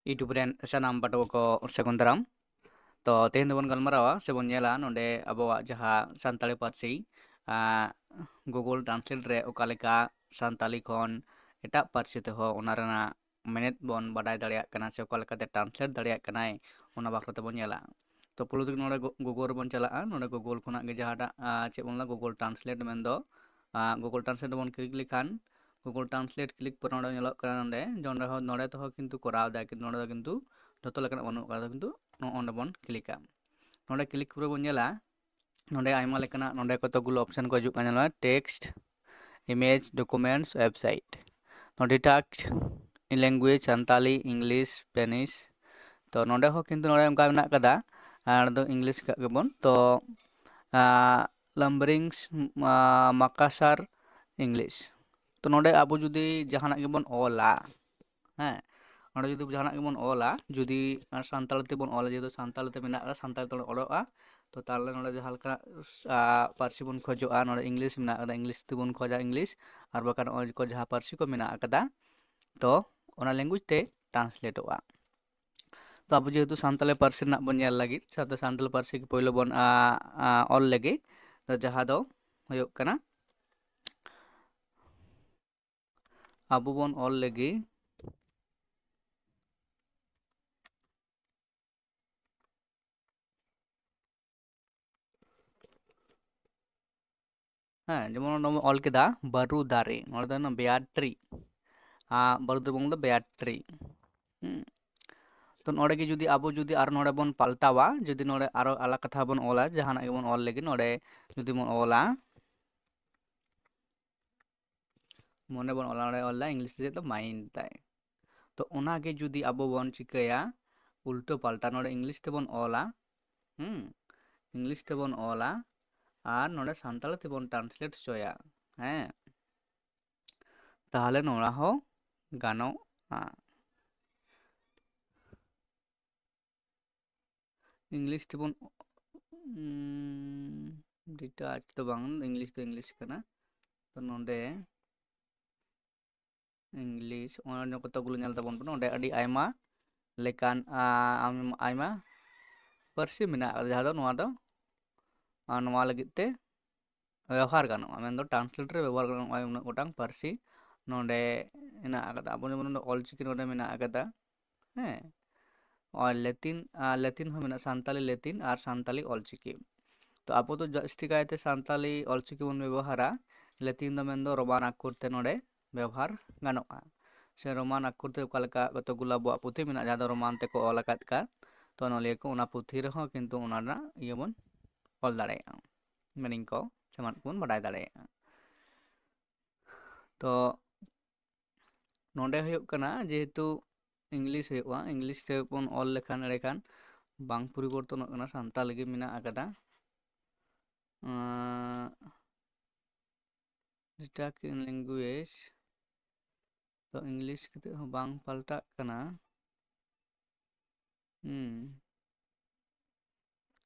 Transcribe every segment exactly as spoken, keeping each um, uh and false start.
YouTube ᱨᱮᱱ ᱥᱟᱱᱟᱢ ᱯᱟᱹᱴᱷᱩᱣᱟᱹ ᱠᱚ ᱥᱟᱹᱜᱩᱱ ᱫᱟᱨᱟᱢ᱾ ᱛᱚ ᱛᱮᱦᱮᱧ ᱫᱚᱵᱚᱱ ᱜᱟᱞᱢᱟᱨᱟᱣᱟ ᱥᱮᱵᱚᱱ ᱧᱮᱞᱟ ᱱᱚᱰᱮ ᱟᱵᱚᱣᱟᱜ ᱡᱟᱦᱟᱸ ᱥᱟᱱᱛᱟᱲᱤ ᱯᱟᱹᱨᱥᱤ, ᱟᱸ, Google Translate ᱨᱮ ᱚᱠᱟ ᱞᱮᱠᱟ ᱥᱟᱱᱛᱟᱲᱤ ᱠᱷᱚᱱ ᱮᱴᱟᱜ ᱯᱟᱹᱨᱥᱤ ᱛᱮᱦᱚᱸ ᱚᱱᱟ ᱨᱮᱱᱟᱜ ᱢᱮᱱᱮᱛ ᱵᱚᱱ ᱵᱟᱰᱟᱭ ᱫᱟᱲᱮᱭᱟᱜ ᱠᱟᱱᱟ ᱥᱮ ᱚᱠᱟ ᱞᱮᱠᱟᱛᱮ translate ᱫᱟᱲᱮᱭᱟᱜ ᱠᱟᱱᱟᱭ, ᱚᱱᱟ ᱵᱟᱠᱷᱨᱟ ᱛᱮᱵᱚᱱ ᱧᱮᱞᱟ᱾ ᱛᱚ ᱯᱩᱭᱞᱩ ᱛᱮᱜᱮ ᱱᱚᱰᱮ ᱜᱩ-, Google ᱨᱮᱵᱚᱱ ᱪᱟᱞᱟᱜᱼᱟ᱾ ᱱᱚᱰᱮ Google ᱠᱷᱚᱱᱟᱜ ᱜᱮ ᱡᱟᱦᱟᱸᱴᱟᱜ, ᱟᱸ, ᱪᱮᱫ ᱵᱚᱱ ᱞᱟᱹᱭᱟ, Google Translate ᱢᱮᱱᱫᱚ, ᱟᱸ, Google Translate ᱨᱮᱵᱚᱱ click ᱞᱮᱠᱷᱟᱱ Google Translate click ᱯᱚᱨᱮ ᱱᱚᱰᱮ ᱧᱮᱞᱚᱜ ᱠᱟᱱᱟ, ᱱᱚᱰᱮ, ᱱᱚᱰᱮ ᱦᱚᱸ, ᱱᱚᱰᱮ ᱛᱮᱦᱚᱸ ᱠᱤᱱᱛᱩ ᱠᱚᱨᱟᱣ ᱫᱟᱭ, ᱠᱤᱱᱛᱩ ᱱᱚᱰᱮ ᱫᱚ ᱠᱤᱱᱛᱩ ᱡᱚᱛᱚ ᱞᱮᱠᱟᱱᱟᱜ ᱵᱟᱹᱱᱩᱜ ᱠᱟᱫᱟ, ᱠᱤᱱᱛᱩ ᱱᱚᱜᱼᱚ ᱱᱚᱰᱮ ᱵᱚᱱ ᱠᱞᱤᱠᱟ᱾ ᱱᱚᱰᱮ click ᱯᱚᱨᱮ ᱵᱚᱱ ᱧᱮᱞᱟ, ᱱᱚᱰᱮ ᱟᱭᱢᱟ ᱞᱮᱠᱟᱱᱟᱜ ᱱᱚᱰᱮ ᱠᱚᱛᱚᱠ ᱜᱩᱞᱳ option ᱠᱚ ᱦᱤᱡᱩᱜ ᱠᱟᱱᱟ, ᱧᱮᱞᱚᱜᱼᱟ text, image, documents, website᱾ ᱱᱚᱰᱮ text in language Santali, English, Spanish᱾ ᱛᱚ ᱱᱚᱰᱮ ᱦᱚᱸ ᱠᱤᱱᱛᱩ ᱱᱚᱰᱮ ᱚᱱᱠᱟ ᱢᱮᱱᱟᱜ ᱠᱟᱫᱟ, ᱟᱨ ᱫᱚ English ᱠᱟᱜ ᱜᱮᱵᱚᱱ᱾ ᱛᱚ ᱟᱸ, ᱞᱟᱢᱵᱨᱤᱝᱥ, ᱟᱸ, ᱢᱟᱠᱟᱥᱟᱨ, English᱾ ᱛᱚ ᱱᱚᱰᱮ ᱟᱵᱚ ᱡᱩᱫᱤ ᱡᱟᱦᱟᱱᱟᱜ ᱜᱮᱵᱚᱱ ᱚᱞᱟ, ᱦᱮᱸ, ᱱᱚᱰᱮ ᱡᱩᱫᱤ ᱡᱟᱦᱟᱱᱟᱜ ᱜᱮᱵᱚᱱ ᱚᱞᱟ, ᱡᱩᱫᱤ ᱥᱟᱱᱛᱟᱲᱤ ᱛᱮᱵᱚᱱ ᱚᱞᱟ, ᱡᱮᱦᱮᱛᱩ ᱥᱟᱱᱛᱟᱲᱤ ᱛᱮ ᱢᱮᱱᱟᱜ ᱟᱠᱟᱫᱟ, ᱥᱟᱱᱛᱟᱲᱤ ᱛᱮ ᱚᱞᱚᱜᱼᱟ, ᱛᱚ ᱛᱟᱦᱚᱞᱮ ᱱᱚᱰᱮ ᱡᱟᱦᱟᱸ ᱞᱮᱠᱟ, ᱟᱸ, ᱯᱟᱹᱨᱥᱤ ᱵᱚᱱ ᱠᱷᱚᱡᱚᱜᱼᱟ, ᱱᱚᱰᱮ English ᱢᱮᱱᱟᱜ ᱟᱠᱟᱫᱟ, English ᱛᱮᱵᱚᱱ ᱠᱷᱚᱡᱟ English, ᱟᱨ ᱵᱟᱠᱷᱟᱱ ᱱᱚᱜᱼᱚᱭ ᱠᱚ ᱡᱟᱦᱟᱸ ᱯᱟᱹᱨᱥᱤ ᱠᱚ ᱢᱮᱱᱟᱜ ᱟᱠᱟᱫᱟ, ᱛᱚ ᱚᱱᱟ language ᱛᱮ translateᱚᱜᱼᱟ᱾ ᱛᱚ ᱟᱵᱚ ᱡᱮᱦᱮᱛᱩ ᱥᱟᱱᱛᱟᱲᱤ ᱯᱟᱹᱨᱥᱤ ᱨᱮᱱᱟᱜ ᱵᱚᱱ ᱧᱮᱞ ᱞᱟᱹᱜᱤᱫ, ᱥᱟᱶᱛᱮ ᱥᱟᱱᱛᱟᱲᱤ ᱯᱟᱹᱨᱥᱤ ᱜᱮ ᱯᱳᱭᱞᱳ ᱵᱚᱱ, ᱟᱸ, ᱟᱸ, ᱚᱞ ᱞᱮᱜᱮ᱾ ᱛᱚ ᱡᱟᱦᱟᱸ ᱫᱚ ᱦᱩᱭᱩᱜ ᱠᱟᱱᱟ, ᱟᱵᱚ ᱵᱚᱱ ᱚᱞ ᱞᱮᱜᱮ᱾ ᱦᱮᱸ, ᱡᱮᱢᱚᱱ ᱱᱚᱰᱮ ᱵᱚᱱ ᱚᱞ ᱠᱮᱫᱟ ᱵᱟᱹᱨᱩ ᱫᱟᱨᱮ, ᱱᱚᱰᱮ ᱫᱚ bear tree᱾ ᱟᱨ ᱵᱟᱹᱨᱩ ᱫᱟᱨᱮ ᱵᱚᱱ ᱚᱞ ᱫᱟ bear tree᱾ ᱦᱩᱸ᱾ ᱛᱚ ᱱᱚᱰᱮ ᱜᱮ ᱡᱩᱫᱤ ᱟᱵᱚ ᱡᱩᱫᱤ ᱟᱨ ᱱᱚᱰᱮ ᱵᱚᱱ ᱯᱟᱞᱴᱟᱣᱟ, ᱡᱩᱫᱤ ᱱᱚᱰᱮ ᱟᱨᱚ ᱟᱞᱟᱜᱽ ᱠᱟᱛᱷᱟ ᱵᱚᱱ ᱚᱞᱟ, ᱡᱟᱦᱟᱱᱟᱜ ᱜᱮᱵᱚᱱ ᱚᱞ ᱞᱟᱹᱜᱤᱫ, ᱱᱚᱰᱮ ᱡᱩᱫᱤ ᱵᱚᱱ ᱚᱞᱟ, ᱢᱚᱱᱮ ᱵᱚᱱ ᱚᱞᱟ, ᱱᱚᱰᱮ ᱚᱞ ᱫᱟ English ᱛᱮ ᱫᱚ mind ᱛᱟᱭ᱾ ᱛᱚ ᱚᱱᱟᱜᱮ ᱡᱩᱫᱤ ᱟᱵᱚ ᱵᱚᱱ ᱪᱤᱠᱟᱹᱭᱟ, ᱩᱞᱴᱟᱹ ᱯᱟᱞᱴᱟ, ᱱᱚᱰᱮ English ᱛᱮᱵᱚᱱ ᱚᱞᱟ, ᱦᱩᱸ, English ᱛᱮᱵᱚᱱ ᱚᱞᱟ ᱟᱨ ᱱᱚᱰᱮ ᱥᱟᱱᱛᱟᱲᱤ ᱛᱮᱵᱚᱱ translate ᱦᱚᱪᱚᱭᱟ, ᱦᱮᱸ, ᱛᱟᱦᱚᱞᱮ ᱱᱚᱣᱟ ᱦᱚᱸ ᱜᱟᱱᱚᱜᱼᱟ᱾ English ᱛᱮᱵᱚᱱ, ᱩᱸ, detach ᱫᱚ ᱵᱟᱝ, English ᱫᱚ English ᱠᱟᱱᱟ᱾ ᱛᱚ ᱱᱚᱰᱮ English, ᱚᱱᱟ ᱠᱚᱛᱚᱠ ᱜᱩᱞᱳ ᱧᱮᱞ ᱛᱟᱵᱚᱱ ᱯᱮ, ᱱᱚᱰᱮ ᱟᱹᱰᱤ ᱟᱭᱢᱟ ᱞᱮᱠᱟᱱ ᱟᱭᱢᱟ ᱯᱟᱹᱨᱥᱤ ᱢᱮᱱᱟᱜ ᱟᱠᱟᱫᱟ, ᱡᱟᱦᱟᱸ ᱫᱚ ᱱᱚᱣᱟ ᱫᱚ ᱱᱚᱣᱟ ᱞᱟᱹᱜᱤᱫ ᱛᱮ ᱵᱮᱵᱚᱦᱟᱨ ᱜᱟᱱᱚᱜᱼᱟ, ᱢᱮᱱᱫᱚ translate ᱨᱮ ᱵᱮᱵᱚᱦᱟᱨ ᱜᱟᱱᱚᱜᱼᱟ ᱩᱱᱟᱹᱜ ᱜᱚᱴᱟᱝ ᱯᱟᱹᱨᱥᱤ ᱱᱚᱰᱮ ᱢᱮᱱᱟᱜ ᱟᱠᱟᱫᱟ᱾ ᱟᱵᱚ ᱡᱮᱢᱚᱱ ᱱᱚᱰᱮ ᱚᱞᱪᱤᱠᱤ ᱱᱚᱰᱮ ᱢᱮᱱᱟᱜ ᱟᱠᱟᱫᱟ, ᱦᱮᱸ, ᱟᱨ ᱞᱮᱛᱤᱱ ᱞᱮᱛᱤᱱ ᱦᱚᱸ ᱢᱮᱱᱟᱜᱼᱟ, ᱥᱟᱱᱛᱟᱞᱤ ᱞᱮᱛᱤᱱ ᱟᱨ ᱥᱟᱱᱛᱟᱞᱤ ᱚᱞᱪᱤᱠᱤ᱾ ᱛᱚ ᱟᱵᱚ ᱫᱚ ᱡᱟᱹᱥᱛᱤ ᱠᱟᱭᱛᱮ ᱥᱟᱱᱛᱟᱞᱤ ᱚᱞᱪᱤᱠᱤ ᱵᱚᱱ ᱵᱮᱵᱚᱦᱟᱨᱟ᱾ ᱞᱮᱛᱤᱱ ᱫᱚ ᱢᱮᱱᱫᱚ ᱨᱳᱢᱟᱱ ᱟᱠᱷᱚᱨ ᱛᱮ ᱱᱚᱰᱮ ᱵᱮᱵᱚᱦᱟᱨ ᱜᱟᱱᱚᱜᱼᱟ᱾ ᱥᱮ ᱨᱳᱢᱟᱱ ᱟᱠᱷᱚᱨ ᱛᱮ ᱚᱠᱟ ᱞᱮᱠᱟ ᱠᱚᱛᱚᱠ ᱜᱩᱞᱟ ᱟᱵᱚᱣᱟᱜ ᱯᱩᱛᱷᱤ ᱢᱮᱱᱟᱜᱼᱟ, ᱡᱟᱦᱟᱸ ᱫᱚ ᱨᱳᱢᱟᱱ ᱛᱮᱠᱚ ᱚᱞ ᱟᱠᱟᱫ ᱠᱟᱱ, ᱛᱚ ᱚᱱᱚᱞᱤᱭᱟᱹ ᱠᱚ ᱚᱱᱟ ᱯᱩᱛᱷᱤ ᱨᱮᱦᱚᱸ ᱠᱤᱱᱛᱩ ᱚᱱᱟ ᱨᱮᱱᱟᱜ ᱤᱭᱟᱹ ᱵᱚᱱ ᱚᱞ ᱫᱟᱲᱮᱭᱟᱜᱼᱟ, meaning ᱠᱚ ᱥᱮ ᱢᱟᱱ ᱠᱚᱵᱚᱱ ᱵᱟᱰᱟᱭ ᱫᱟᱲᱮᱭᱟᱜᱼᱟ᱾ ᱛᱚ ᱱᱚᱰᱮ ᱦᱩᱭᱩᱜ ᱠᱟᱱᱟ, ᱡᱮᱦᱮᱛᱩ ᱤᱝᱞᱤᱥ ᱦᱩᱭᱩᱜᱼᱟ, ᱤᱝᱞᱤᱥ ᱛᱮᱵᱚᱱ ᱚᱞ ᱞᱮᱠᱷᱟᱱ ᱮᱸᱰᱮᱠᱷᱟᱱ ᱵᱟᱝ ᱯᱚᱨᱤᱵᱚᱨᱛᱚᱱᱚᱜ ᱠᱟᱱᱟ, ᱥᱟᱱᱛᱟᱲᱤ ᱜᱮ ᱢᱮᱱᱟᱜ ᱟᱠᱟᱫᱟ᱾ ᱟᱸ, stuck in language, ᱛᱚ ᱤᱝᱞᱤᱥ ᱠᱟᱛᱮ ᱦᱚᱸ ᱵᱟᱝ ᱯᱟᱞᱴᱟᱜ ᱠᱟᱱᱟ᱾ ᱦᱩᱸ,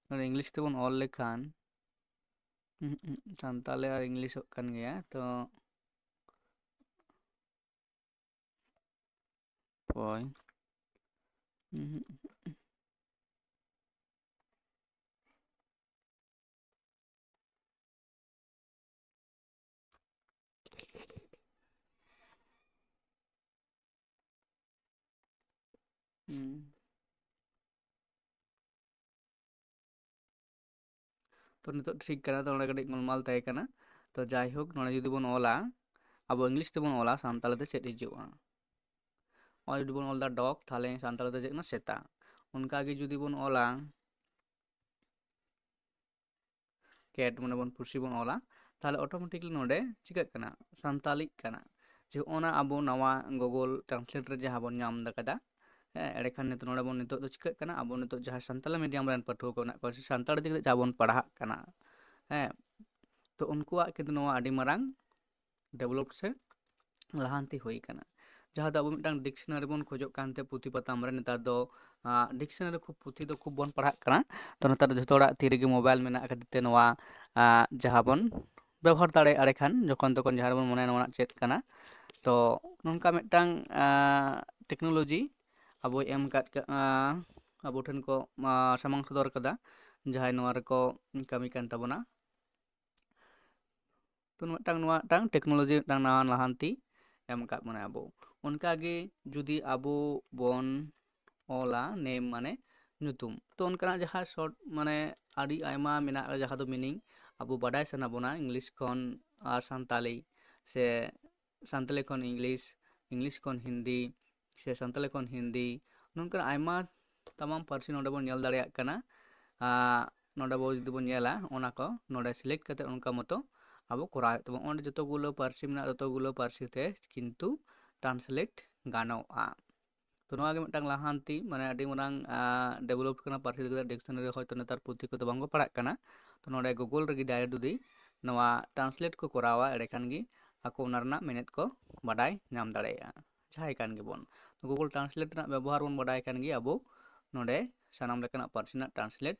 ᱱᱚᱰᱮ ᱤᱝᱞᱤᱥ ᱛᱮᱵᱚᱱ ᱚᱞ ᱞᱮᱠᱷᱟᱱ, ᱦᱩᱸ, ᱦᱩᱸ, ᱥᱟᱱᱛᱟᱲᱤ ᱟᱨ ᱤᱝᱞᱤᱥᱚᱜ ᱠᱟᱱ ᱜᱮᱭᱟ, ᱛᱚ ᱦᱳᱭ᱾ ᱦᱩᱸ, ᱦᱩᱸ᱾ ᱦᱩᱸ᱾ ᱛᱚ ᱱᱤᱛᱚᱜ ᱴᱷᱤᱠ ᱠᱟᱱᱟ, ᱛᱚ ᱱᱚᱰᱮ ᱠᱟᱹᱴᱤᱡ ᱜᱳᱞᱢᱟᱞ ᱛᱟᱦᱮᱸ ᱠᱟᱱᱟ᱾ ᱛᱚ ᱡᱟᱭᱦᱳᱠ, ᱱᱚᱰᱮ ᱡᱩᱫᱤ ᱵᱚᱱ ᱚᱞᱟ, ᱟᱵᱚ ᱤᱝᱞᱤᱥ ᱛᱮᱵᱚᱱ ᱚᱞᱟ, ᱥᱟᱱᱛᱟᱲᱤ ᱛᱮ ᱪᱮᱫ ᱦᱤᱡᱩᱜᱼᱟ? ᱱᱚᱜᱼᱚᱭ ᱡᱩᱫᱤ ᱵᱚᱱ ᱚᱞ ᱮᱫᱟ dog, ᱛᱟᱦᱚᱞᱮ ᱥᱟᱱᱛᱟᱲᱤ ᱛᱮ ᱪᱮᱫ ᱠᱟᱱᱟ? ᱥᱮᱛᱟ᱾ ᱚᱱᱠᱟ ᱜᱮ ᱡᱩᱫᱤ ᱵᱚᱱ ᱚᱞᱟ cat, ᱢᱟᱱᱮ ᱵᱚᱱ ᱯᱩᱥᱤ ᱵᱚᱱ ᱚᱞᱟ, ᱛᱟᱦᱚᱞᱮ automatically ᱱᱚᱰᱮ ᱪᱤᱠᱟᱹᱜ ᱠᱟᱱᱟ? ᱥᱟᱱᱛᱟᱞᱤᱜ ᱠᱟᱱᱟ᱾ ᱡᱮ ᱦᱚᱸᱜᱼᱚ ᱱᱟ ᱟᱵᱚ ᱱᱟᱣᱟ Google Translate ᱨᱮ ᱡᱟᱦᱟᱸ ᱵᱚᱱ ᱧᱟᱢ ᱟᱠᱟᱫᱟ, ᱦᱮᱸ, ᱮᱸᱰᱮᱠᱷᱟᱱ ᱱᱤᱛᱚᱜ ᱱᱚᱰᱮ ᱵᱚᱱ, ᱱᱤᱛᱚᱜ ᱫᱚ ᱪᱤᱠᱟᱹᱜ ᱠᱟᱱᱟ? ᱟᱵᱚ ᱱᱤᱛᱚᱜ ᱡᱟᱦᱟᱸ ᱥᱟᱱᱛᱟᱞᱤ medium ᱨᱮᱱ ᱯᱟᱹᱴᱷᱩᱣᱟᱹ ᱠᱚ ᱢᱮᱱᱟᱜ ᱠᱚᱣᱟ, ᱥᱮ ᱥᱟᱱᱛᱟᱲᱤ ᱛᱮ ᱡᱟᱦᱟᱸ ᱵᱚᱱ ᱯᱟᱲᱦᱟᱜ ᱠᱟᱱᱟ, ᱦᱮᱸ, ᱛᱚ ᱩᱱᱠᱩᱣᱟᱜ ᱠᱤᱱᱛᱩ ᱱᱚᱣᱟ ᱟᱹᱰᱤ ᱢᱟᱨᱟᱝ develop ᱥᱮ ᱞᱟᱦᱟᱱᱛᱤ ᱦᱩᱭ ᱟᱠᱟᱱᱟ᱾ ᱡᱟᱦᱟᱸ ᱫᱚ ᱟᱵᱚ ᱢᱤᱫᱴᱟᱝ dictionary ᱵᱚᱱ ᱠᱷᱚᱡᱚᱜ ᱠᱟᱱ ᱛᱟᱦᱮᱸ ᱯᱩᱛᱷᱤ ᱯᱟᱛᱟᱢ ᱨᱮ, ᱱᱮᱛᱟᱨ ᱫᱚ, ᱟᱸ, dictionary ᱠᱷᱩᱵ ᱯᱩᱛᱷᱤ ᱫᱚ ᱠᱷᱩᱵ ᱵᱚᱱ ᱯᱟᱲᱦᱟᱜ ᱠᱟᱱᱟ᱾ ᱛᱚ ᱱᱮᱛᱟᱨ ᱫᱚ ᱡᱷᱚᱛᱚ ᱦᱚᱲᱟᱜ ᱛᱤ ᱨᱮᱜᱮ mobile ᱢᱮᱱᱟᱜ ᱠᱷᱟᱹᱛᱤᱨ ᱛᱮ ᱱᱚᱣᱟ, ᱟᱸ, ᱡᱟᱦᱟᱸ ᱵᱚᱱ ᱵᱮᱵᱚᱦᱟᱨ ᱫᱟᱲᱮᱭᱟᱜᱼᱟ ᱮᱸᱰᱮᱠᱷᱟᱱ ᱡᱚᱠᱷᱚᱱ ᱛᱚᱠᱷᱚᱱ ᱡᱟᱦᱟᱸ ᱨᱮᱵᱚᱱ ᱢᱚᱱᱮᱭᱟ ᱱᱚᱣᱟ ᱨᱮᱱᱟᱜ ᱪᱮᱫ ᱠᱟᱱᱟ᱾ ᱛᱚ ᱱᱚᱝᱠᱟ ᱢᱤᱫᱴᱟᱝ, ᱟᱸ, technology ᱟᱵᱚᱭ ᱮᱢ ᱟᱠᱟᱫ ᱠᱟ-, ᱟᱸ, ᱟᱵᱚ ᱴᱷᱮᱱ ᱠᱚ, ᱟᱸ, ᱥᱟᱢᱟᱝ ᱥᱚᱫᱚᱨ ᱠᱟᱫᱟ, ᱡᱟᱦᱟᱸᱭ ᱱᱚᱣᱟ ᱨᱮᱠᱚ ᱠᱟᱹᱢᱤ ᱠᱟᱱ ᱛᱟᱵᱚᱱᱟ᱾ ᱛᱚ ᱱᱚᱣᱟ ᱢᱤᱫᱴᱟᱝ, ᱱᱚᱣᱟ ᱢᱤᱫᱴᱟᱝ ᱴᱮᱠᱱᱳᱞᱚᱡᱤ ᱢᱤᱫᱴᱟᱝ ᱱᱟᱣᱟ ᱞᱟᱦᱟᱱᱛᱤ ᱮᱢ ᱟᱠᱟᱫ ᱵᱚᱱᱟᱭ ᱟᱵᱚ᱾ ᱚᱱᱠᱟᱜᱮ ᱡᱩᱫᱤ ᱟᱵᱚ ᱵᱚᱱ ᱚᱞᱟ ᱱᱮᱢ ᱢᱟᱱᱮ ᱧᱩᱛᱩᱢ, ᱛᱚ ᱚᱱᱠᱟᱱᱟᱜ ᱡᱟᱦᱟᱸ ᱥᱚᱨᱴ ᱢᱟᱱᱮ ᱟᱹᱰᱤ ᱟᱭᱢᱟ ᱢᱮᱱᱟᱜᱼᱟ, ᱡᱟᱦᱟᱸ ᱫᱚ ᱢᱤᱱᱤᱝ ᱟᱵᱚ ᱵᱟᱰᱟᱭ ᱥᱟᱱᱟ ᱵᱚᱱᱟ ᱤᱝᱞᱤᱥ ᱠᱷᱚᱱ ᱟᱨ ᱥᱟᱱᱛᱟᱞᱤ, ᱥᱮ ᱥᱟᱱᱛᱟᱞᱤ ᱠᱷᱚᱱ ᱤᱝᱞᱤᱥ, ᱤᱝᱞᱤᱥ ᱠᱷᱚᱱ ᱦᱤᱱᱫᱤ, ᱥᱮ ᱥᱟᱱᱛᱟᱲᱤ ᱠᱷᱚᱱ ᱦᱤᱱᱫᱤ, ᱱᱚᱝᱠᱟᱱ ᱟᱭᱢᱟ ᱛᱟᱢᱟᱢ ᱯᱟᱹᱨᱥᱤ ᱱᱚᱰᱮ ᱵᱚᱱ ᱧᱮᱞ ᱫᱟᱲᱮᱭᱟᱜ ᱠᱟᱱᱟ᱾ ᱟᱸ, ᱱᱚᱰᱮ ᱵᱚ ᱡᱩᱫᱤ ᱵᱚᱱ ᱧᱮᱞᱟ, ᱚᱱᱟ ᱠᱚ ᱱᱚᱰᱮ ᱥᱤᱞᱮᱠᱴ ᱠᱟᱛᱮ ᱚᱱᱠᱟ ᱢᱚᱛᱚ ᱟᱵᱚ ᱠᱚᱨᱟᱣ ᱦᱩᱭᱩᱜ ᱛᱟᱵᱚᱱᱟ᱾ ᱚᱸᱰᱮ ᱡᱚᱛᱚ ᱜᱩᱞᱟᱹ ᱯᱟᱹᱨᱥᱤ ᱢᱮᱱᱟᱜ, ᱡᱚᱛᱚ ᱜᱩᱞᱟᱹ ᱯᱟᱹᱨᱥᱤ ᱛᱮ ᱠᱤᱱᱛᱩ ᱴᱨᱟᱱᱥᱞᱮᱴ ᱜᱟᱱᱚᱜᱼᱟ᱾ ᱛᱚ ᱱᱚᱣᱟ ᱜᱮ ᱢᱤᱫᱴᱟᱝ ᱞᱟᱦᱟᱱᱛᱤ, ᱢᱟᱱᱮ ᱟᱹᱰᱤ ᱢᱟᱨᱟᱝ, ᱟᱸ, ᱰᱮᱵᱷᱞᱚᱯ ᱠᱟᱱᱟ ᱯᱟᱹᱨᱥᱤ ᱤᱫᱤ ᱠᱟᱛᱮ᱾ ᱰᱤᱠᱥᱱᱟᱨᱤ ᱦᱚᱭᱛᱳ ᱱᱮᱛᱟᱨ ᱯᱩᱛᱷᱤ ᱠᱚᱫᱚ ᱵᱟᱝ ᱠᱚ ᱯᱟᱲᱦᱟᱜ ᱠᱟᱱᱟ᱾ ᱛᱚ ᱱᱚᱰᱮ ᱜᱩᱜᱩᱞ ᱨᱮᱜᱮ ᱰᱟᱭᱨᱮᱠᱴ ᱡᱩᱫᱤ ᱱᱚᱣᱟ ᱴᱨᱟᱱᱥᱞᱮᱴ ᱠᱚ ᱠᱚᱨᱟᱣᱟ, ᱮᱸᱰᱮᱠᱷᱟᱱ ᱜᱮ ᱟᱠᱚ ᱚᱱᱟ ᱨᱮᱱᱟᱜ ᱢᱮᱱᱮᱛ ᱠᱚ ᱵᱟᱰᱟᱭ ᱧᱟᱢ ᱫᱟᱲᱮᱭᱟᱜᱼᱟ, ᱡᱟᱦᱟᱸᱭ ᱠᱟᱱ ᱜᱮᱵᱚᱱ᱾ ᱜᱩᱜᱩᱞ ᱴᱨᱟᱱᱥᱞᱮᱴ ᱨᱮᱱᱟᱜ ᱵᱮᱵᱚᱦᱟᱨ ᱵᱚᱱ ᱵᱟᱰᱟᱭ ᱠᱷᱟᱱ ᱜᱮ ᱟᱵᱚ ᱱᱚᱰᱮ ᱥᱟᱱᱟᱢ ᱞᱮᱠᱟᱱᱟᱜ ᱯᱟᱹᱨᱥᱤ ᱨᱮᱱᱟᱜ ᱴᱨᱟᱱᱥᱞᱮᱴ᱾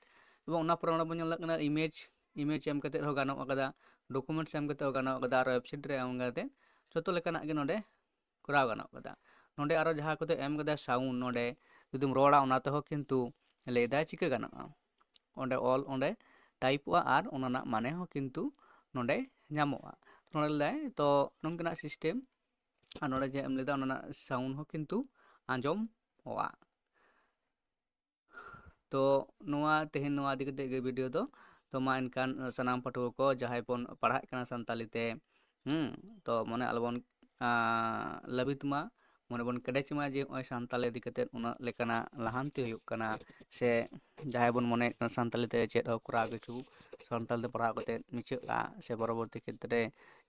ᱮᱵᱚᱝ ᱚᱱᱟ ᱯᱚᱨᱮ ᱚᱸᱰᱮ ᱵᱚᱱ ᱧᱮᱞ ᱫᱟᱲᱮᱭᱟᱜ ᱠᱟᱱᱟ ᱤᱢᱮᱡᱽ, ᱤᱢᱮᱡᱽ ᱮᱢ ᱠᱟᱛᱮ ᱦᱚᱸ ᱜᱟᱱᱚᱜ ᱟᱠᱟᱫᱟ, ᱰᱚᱠᱩᱢᱮᱱᱴᱥ ᱮᱢ ᱠᱟᱛᱮ ᱦᱚᱸ ᱜᱟᱱᱚᱜ ᱟᱠᱟᱫᱟ, ᱟᱨ ᱳᱭᱮᱵᱽᱥᱟᱭᱤᱴ ᱨᱮ ᱮᱢ ᱠᱟᱛᱮ ᱡᱚᱛᱚ ᱞᱮᱠᱟᱱᱟᱜ ᱜᱮ ᱱᱚᱰᱮ ᱠᱚᱨᱟᱣ ᱜᱟᱱᱚᱜ ᱟᱠᱟᱫᱟ᱾ ᱱᱚᱰᱮ ᱟᱨᱚ ᱡᱟᱦᱟᱸ ᱠᱚᱫᱚ ᱮᱢ ᱠᱟᱫᱟ ᱥᱟᱣᱩᱱᱰ, ᱱᱚᱰᱮ ᱡᱩᱫᱤᱢ ᱨᱚᱲᱟ ᱚᱱᱟ ᱛᱮᱦᱚᱸ ᱠᱤᱱᱛᱩ ᱞᱟᱹᱭ ᱫᱟᱭ ᱪᱤᱠᱟᱹ ᱜᱟᱱᱚᱜᱼᱟ᱾ ᱚᱸᱰᱮ ᱚᱞ, ᱚᱸᱰᱮ ᱴᱟᱭᱤᱯᱚᱜᱼᱟ ᱟᱨ ᱚᱱᱟ ᱨᱮᱱᱟᱜ ᱢᱟᱱᱮ ᱦᱚᱸ ᱠᱤᱱᱛᱩ ᱱᱚᱰᱮ ᱧᱟᱢᱚᱜᱼᱟ᱾ ᱱᱚᱰᱮ ᱞᱟᱹᱭ ᱫᱟᱭ ᱛᱚ ᱱᱚᱝᱠᱟᱱᱟᱜ ᱥᱤᱥᱴᱮᱢ, ᱟᱨ ᱱᱚᱰᱮ ᱡᱮ ᱮᱢ ᱞᱟᱹᱭᱫᱟ ᱚᱱᱟ ᱨᱮᱱᱟᱜ ᱥᱟᱣᱩᱱᱰ ᱦᱚᱸ ᱠᱤᱱᱛᱩ ᱟᱸᱡᱚᱢᱚᱜᱼᱟ᱾ ᱛᱚ ᱱᱚᱣᱟ ᱛᱮᱦᱮᱧ ᱱᱚᱣᱟ ᱤᱫᱤ ᱠᱟᱛᱮ ᱜᱮ ᱵᱷᱤᱰᱤᱭᱳ ᱫᱚ᱾ ᱛᱚ ᱢᱟ ᱮᱱᱠᱷᱟᱱ ᱥᱟᱱᱟᱢ ᱯᱟᱹᱴᱷᱩᱣᱟᱹ ᱠᱚ ᱡᱟᱦᱟᱸᱭ ᱵᱚᱱ ᱯᱟᱲᱦᱟᱜ ᱠᱟᱱᱟ ᱥᱟᱱᱛᱟᱞᱤ ᱛᱮ, ᱦᱩᱸ, ᱛᱚ ᱢᱚᱱᱮ ᱟᱞᱚᱵᱚᱱ, ᱟᱸ, ᱞᱟᱹᱵᱤᱛ ᱢᱟ, ᱢᱚᱱᱮ ᱵᱚᱱ ᱠᱮᱴᱮᱡ ᱢᱟ ᱡᱮ ᱱᱚᱜᱼᱚᱭ ᱥᱟᱱᱛᱟᱞᱤ ᱤᱫᱤ ᱠᱟᱛᱮ ᱩᱱᱟᱹᱜ ᱞᱮᱠᱟᱱᱟᱜ ᱞᱟᱦᱟᱱᱛᱤ ᱦᱩᱭᱩᱜ ᱠᱟᱱᱟ, ᱥᱮ ᱡᱟᱦᱟᱸᱭ ᱵᱚᱱ ᱢᱚᱱᱮᱭᱮᱫ ᱠᱟᱱᱟ ᱥᱟᱱᱛᱟᱞᱤ ᱛᱮ ᱪᱮᱫ ᱦᱚᱸ ᱠᱚᱨᱟᱣ ᱠᱤᱪᱷᱩ ᱥᱟᱱᱛᱟᱞᱤ ᱛᱮ ᱯᱟᱲᱦᱟᱣ ᱠᱟᱛᱮ ᱢᱩᱪᱟᱹᱫᱼᱟ, ᱥᱮ ᱯᱚᱨᱚᱵᱚᱨᱛᱤ ᱠᱷᱮᱛᱨᱮ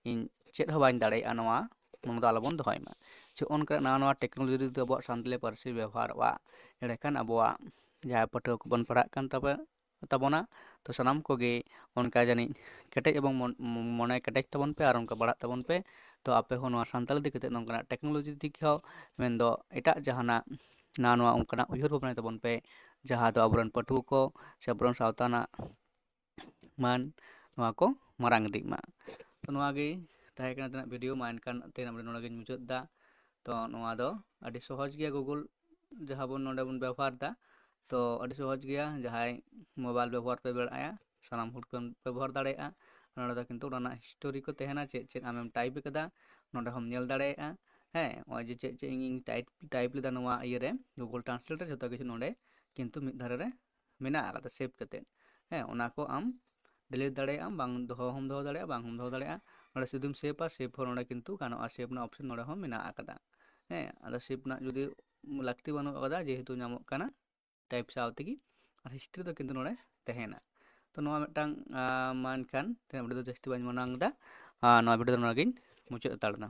ᱤᱧ ᱪᱮᱫ ᱦᱚᱸ ᱵᱟᱹᱧ ᱫᱟᱲᱮᱭᱟᱜᱼᱟ, ᱱᱚᱣᱟ ᱢᱚᱱᱮ ᱫᱚ ᱟᱞᱚᱵᱚᱱ ᱫᱚᱦᱚᱭ ᱢᱟ᱾ ᱡᱮ ᱚᱱᱠᱟᱱᱟᱜ ᱱᱟᱣᱟ ᱱᱟᱣᱟ ᱴᱮᱠᱱᱳᱞᱚᱡᱤ ᱡᱩᱫᱤ ᱟᱵᱚᱣᱟᱜ ᱥᱟᱱᱛᱟᱞᱤ ᱯᱟᱹᱨᱥᱤ ᱵᱮᱵᱚᱦᱟᱨᱚᱜᱼᱟ, ᱮᱸᱰᱮᱠᱷᱟᱱ ᱟᱵᱚᱣᱟᱜ ᱡᱟᱦᱟᱸᱭ ᱯᱟᱹᱴᱷᱩᱣᱟᱹ ᱠᱚᱵᱚᱱ ᱯᱟᱲᱦᱟᱜ ᱠᱟᱱ ᱛᱟᱵᱚ-, ᱛᱟᱵᱚᱱᱟ, ᱛᱚ ᱥᱟᱱᱟᱢ ᱠᱚᱜᱮ ᱚᱱᱠᱟ ᱡᱟᱹᱱᱤᱡ ᱠᱮᱴᱮᱡ ᱮᱵᱚᱝ ᱢᱚᱱ-, ᱢᱚᱱᱮ ᱠᱮᱴᱮᱡ ᱛᱟᱵᱚᱱ ᱯᱮ ᱟᱨ ᱚᱱᱠᱟ ᱯᱟᱲᱦᱟᱜ ᱛᱟᱵᱚᱱ ᱯᱮ᱾ ᱛᱚ ᱟᱯᱮ ᱦᱚᱸ ᱱᱚᱣᱟ ᱥᱟᱱᱛᱟᱞᱤ ᱤᱫᱤ ᱠᱟᱛᱮ ᱱᱚᱝᱠᱟᱱᱟᱜ ᱴᱮᱠᱱᱳᱞᱚᱡᱤ ᱤᱫᱤ ᱠᱟᱛᱮ ᱦᱚᱸ, ᱢᱮᱱᱫᱚ ᱮᱴᱟᱜ ᱡᱟᱦᱟᱱᱟᱜ ᱱᱟᱣᱟ ᱱᱚᱣᱟ ᱚᱱᱠᱟᱱᱟᱜ ᱩᱭᱦᱟᱹᱨ ᱵᱷᱟᱵᱽᱱᱟᱭ ᱛᱟᱵᱚᱱ ᱯᱮ, ᱡᱟᱦᱟᱸ ᱫᱚ ᱟᱵᱚᱨᱮᱱ ᱯᱟᱹᱴᱷᱩᱣᱟᱹ ᱠᱚ ᱥᱮ ᱟᱵᱚᱨᱮᱱ ᱥᱟᱶᱛᱟ ᱨᱮᱱᱟᱜ ᱢᱟᱱ ᱱᱚᱣᱟ ᱠᱚ ᱢᱟᱨᱟᱝ ᱤᱫᱤᱜ ᱢᱟ᱾ ᱛᱚ ᱱᱚᱣᱟ ᱜᱮ ᱛᱟᱦᱮᱸ ᱠᱟᱱᱟ ᱛᱮᱱᱟᱜ ᱵᱷᱤᱰᱤᱭᱳ᱾ ᱢᱟ ᱮᱱᱠᱷᱟᱱ ᱛᱮᱦᱮᱧ ᱱᱚᱰᱮ ᱜᱤᱧ ᱢᱩᱪᱟᱹᱫ ᱮᱫᱟ᱾ ᱛᱚ ᱱᱚᱣᱟ ᱫᱚ ᱟᱹᱰᱤ ᱥᱚᱦᱚᱡᱽ ᱜᱮᱭᱟ ᱜᱩᱜᱩᱞ ᱡᱟᱦᱟᱸ ᱵᱚᱱ ᱱᱚᱰᱮ ᱵᱚᱱ ᱵᱮᱵᱚᱦᱟᱨ ᱮᱫᱟ, ᱛᱚ ᱟᱹᱰᱤ ᱥᱚᱦᱚᱡᱽ ᱜᱮᱭᱟ᱾ ᱡᱟᱦᱟᱸᱭ ᱢᱳᱵᱟᱭᱤᱞ ᱵᱮᱵᱚᱦᱟᱨ ᱯᱮ ᱵᱟᱲᱟᱭᱟ, ᱥᱟᱱᱟᱢ ᱦᱚᱲ ᱯᱮ ᱵᱮᱵᱚᱦᱟᱨ ᱫᱟᱲᱮᱭᱟᱜᱼᱟ᱾ ᱱᱚᱰᱮ ᱫᱚ ᱠᱤᱱᱛᱩ ᱚᱱᱟ ᱨᱮᱱᱟᱜ ᱦᱤᱥᱴᱳᱨᱤ ᱠᱚ ᱛᱟᱦᱮᱱᱟ, ᱪᱮᱫ ᱪᱮᱫ ᱟᱢᱮᱢ ᱴᱟᱭᱤᱯ ᱟᱠᱟᱫᱟ, ᱱᱚᱰᱮ ᱦᱚᱸᱢ ᱧᱮᱞ ᱫᱟᱲᱮᱭᱟᱜᱼᱟ᱾ ᱦᱮᱸ, ᱱᱚᱜᱼᱚᱭ ᱡᱮ ᱪᱮᱫ ᱪᱮᱫ ᱤᱧ ᱴᱟᱭᱤᱯ ᱴᱟᱭᱤᱯ ᱞᱮᱫᱟ ᱱᱚᱣᱟ ᱤᱭᱟᱹ ᱨᱮ, ᱜᱩᱜᱚᱞ ᱴᱨᱟᱱᱥᱞᱮᱴ ᱨᱮ, ᱡᱷᱚᱛᱚ ᱠᱤᱪᱷᱩ ᱱᱚᱰᱮ ᱠᱤᱱᱛᱩ ᱢᱤᱫ ᱫᱷᱟᱨᱮ ᱨᱮ ᱢᱮᱱᱟᱜ ᱟᱠᱟᱫᱟ, ᱥᱮᱵᱷ ᱠᱟᱛᱮᱫ᱾ ᱦᱮᱸ, ᱚᱱᱟ ᱠᱚ ᱟᱢ ᱰᱤᱞᱤᱴ ᱫᱟᱲᱮᱭᱟᱜᱼᱟᱢ, ᱵᱟᱝ ᱫᱚᱦᱚ ᱦᱚᱸᱢ ᱫᱚᱦᱚ ᱫᱟᱲᱮᱭᱟᱜᱼᱟ, ᱵᱟᱝ ᱦᱚᱸᱢ ᱫᱚᱦᱚ ᱫᱟᱲᱮᱭᱟᱜᱼᱟ᱾ ᱱᱚᱰᱮ ᱥᱩᱫᱷᱩᱢ ᱥᱮᱵᱷᱟ, ᱥᱮᱵᱷ ᱦᱚᱸ ᱱᱚᱰᱮ ᱠᱤᱱᱛᱩ ᱜᱟᱱᱚᱜᱼᱟ, ᱥᱮᱵᱷ ᱨᱮᱱᱟᱜ ᱚᱯᱥᱮᱱ ᱱᱚᱰᱮ ᱦᱚᱸ ᱢᱮᱱᱟᱜ ᱟᱠᱟᱫᱟ᱾ ᱦᱮᱸ, ᱟᱫᱚ ᱥᱮᱵᱷ ᱨᱮᱱᱟᱜ ᱡᱩᱫᱤ ᱞᱟᱹᱠᱛᱤ ᱵᱟᱹᱱᱩᱜ ᱟᱠᱟᱫᱟ, ᱡᱮᱦᱮᱛᱩ ᱧᱟᱢᱚᱜ ᱠᱟᱱᱟ ᱴᱟᱭᱤᱯ ᱥᱟᱶ ᱛᱮᱜᱮ, ᱟᱨ ᱦᱤᱥᱴᱨᱤ ᱫᱚ ᱠᱤᱱᱛᱩ ᱱᱚᱰᱮ ᱛᱟᱦᱮᱱᱟ᱾ ᱛᱚ ᱱᱚᱣᱟ ᱢᱤᱫᱴᱟᱝ, ᱟᱸ, ᱢᱟ ᱮᱱᱠᱷᱟᱱ ᱛᱮᱦᱮᱧ ᱵᱷᱤᱰᱤᱭᱳ ᱫᱚ ᱡᱟᱹᱥᱛᱤ ᱵᱟᱹᱧ ᱢᱟᱲᱟᱝ ᱮᱫᱟ, ᱟᱨ ᱱᱚᱣᱟ ᱵᱷᱤᱰᱤᱭᱳ ᱫᱚ ᱱᱚᱰᱮ ᱜᱤᱧ ᱢᱩᱪᱟᱹᱫ ᱦᱟᱛᱟᱲ ᱮᱫᱟ᱾